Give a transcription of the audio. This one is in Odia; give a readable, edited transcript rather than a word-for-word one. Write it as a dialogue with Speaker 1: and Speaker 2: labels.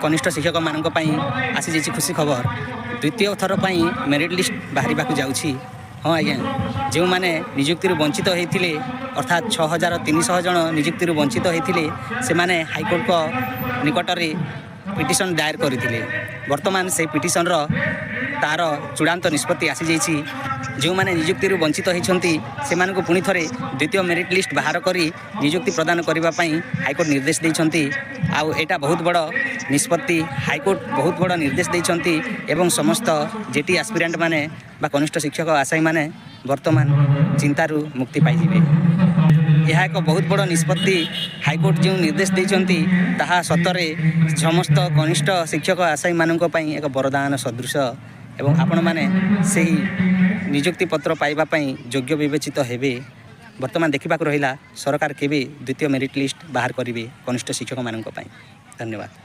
Speaker 1: କନିଷ୍ଠ ଶିକ୍ଷକମାନଙ୍କ ପାଇଁ ଆସିଯାଇଛି ଖୁସି ଖବର। ଦ୍ୱିତୀୟ ଥର ପାଇଁ ମେରିଟ୍ ଲିଷ୍ଟ ବାହାରିବାକୁ ଯାଉଛି। ହଁ ଆଜ୍ଞା, ଯେଉଁମାନେ ନିଯୁକ୍ତିରୁ ବଞ୍ଚିତ ହୋଇଥିଲେ, ଅର୍ଥାତ୍ 6300 ଜଣ ନିଯୁକ୍ତିରୁ ବଞ୍ଚିତ ହୋଇଥିଲେ, ସେମାନେ ହାଇକୋର୍ଟଙ୍କ ନିକଟରେ ପିଟିସନ୍ ଦାୟର କରିଥିଲେ। ବର୍ତ୍ତମାନ ସେଇ ପିଟିସନ୍ର ତା'ର ଚୂଡ଼ାନ୍ତ ନିଷ୍ପତ୍ତି ଆସିଯାଇଛି। ଯେଉଁମାନେ ନିଯୁକ୍ତିରୁ ବଞ୍ଚିତ ହୋଇଛନ୍ତି, ସେମାନଙ୍କୁ ପୁଣି ଥରେ ଦ୍ୱିତୀୟ ମେରିଟ୍ ଲିଷ୍ଟ ବାହାର କରି ନିଯୁକ୍ତି ପ୍ରଦାନ କରିବା ପାଇଁ ହାଇକୋର୍ଟ ନିର୍ଦ୍ଦେଶ ଦେଇଛନ୍ତି। ଆଉ ଏଇଟା ବହୁତ ବଡ଼ ନିଷ୍ପତ୍ତି। ହାଇକୋର୍ଟ ବହୁତ ବଡ଼ ନିର୍ଦ୍ଦେଶ ଦେଇଛନ୍ତି ଏବଂ ସମସ୍ତ ଜେଟି ଆସ୍ପିରାଣ୍ଟ ମାନେ ବା କନିଷ୍ଠ ଶିକ୍ଷକ ଆଶାୟୀମାନେ ବର୍ତ୍ତମାନ ଚିନ୍ତାରୁ ମୁକ୍ତି ପାଇଯିବେ। ଏହା ଏକ ବହୁତ ବଡ଼ ନିଷ୍ପତ୍ତି। ହାଇକୋର୍ଟ ଯେଉଁ ନିର୍ଦ୍ଦେଶ ଦେଇଛନ୍ତି, ତାହା ସତରେ ସମସ୍ତ କନିଷ୍ଠ ଶିକ୍ଷକ ଆଶାୟୀମାନଙ୍କ ପାଇଁ ଏକ ବରଦାନ ସଦୃଶ ଏବଂ ଆପଣମାନେ ସେହି ନିଯୁକ୍ତି ପତ୍ର ପାଇବା ପାଇଁ ଯୋଗ୍ୟ ବିବେଚିତ ହେବେ। ବର୍ତ୍ତମାନ ଦେଖିବାକୁ ରହିଲା, ସରକାର କେବେ ଦ୍ୱିତୀୟ ମେରିଟ୍ ଲିଷ୍ଟ ବାହାର କରିବେ କନିଷ୍ଠ ଶିକ୍ଷକମାନଙ୍କ ପାଇଁ। ଧନ୍ୟବାଦ।